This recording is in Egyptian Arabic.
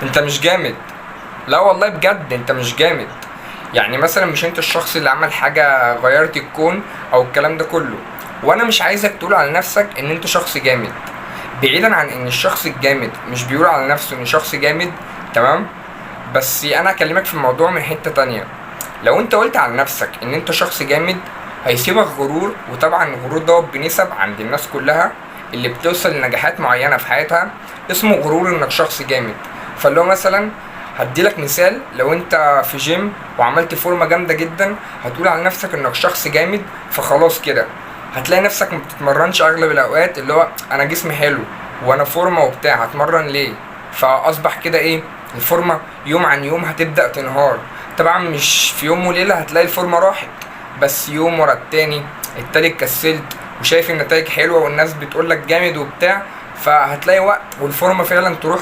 انت مش جامد. لا والله بجد انت مش جامد. يعني مثلا مش انت الشخص اللي عمل حاجة غيرت الكون او الكلام ده كله. وانا مش عايزك تقول على نفسك ان انت شخص جامد. بعيدا عن ان الشخص الجامد مش بيقول على نفسه انه شخص جامد، تمام؟ بس انا اكلمك في الموضوع من حتة تانية. لو انت قلت على نفسك ان انت شخص جامد هيسيبك غرور، وطبعا الغرور ده بنسب عند الناس كلها اللي بتوصل لنجاحات معينة في حياتها، اسمه غرور انك شخص جامد. فاللي هو مثلا هديلك مثال، لو انت في جيم وعملت فورمة جامدة جدا هتقول على نفسك انك شخص جامد، فخلاص كده هتلاقي نفسك ما بتتمرنش اغلب الاوقات، اللي هو انا جسمي حلو وانا فورمة وبتاع، هتمرن ليه؟ فاصبح كده ايه، الفورمة يوم عن يوم هتبدأ تنهار. طبعا مش في يوم وليلة هتلاقي الفورمة راحت، بس يوم ورا التاني التالت كسلت وشايف النتائج حلوة والناس بتقولك جامد وبتاع، فهتلاقي وقت والفورمة فعلا تروح.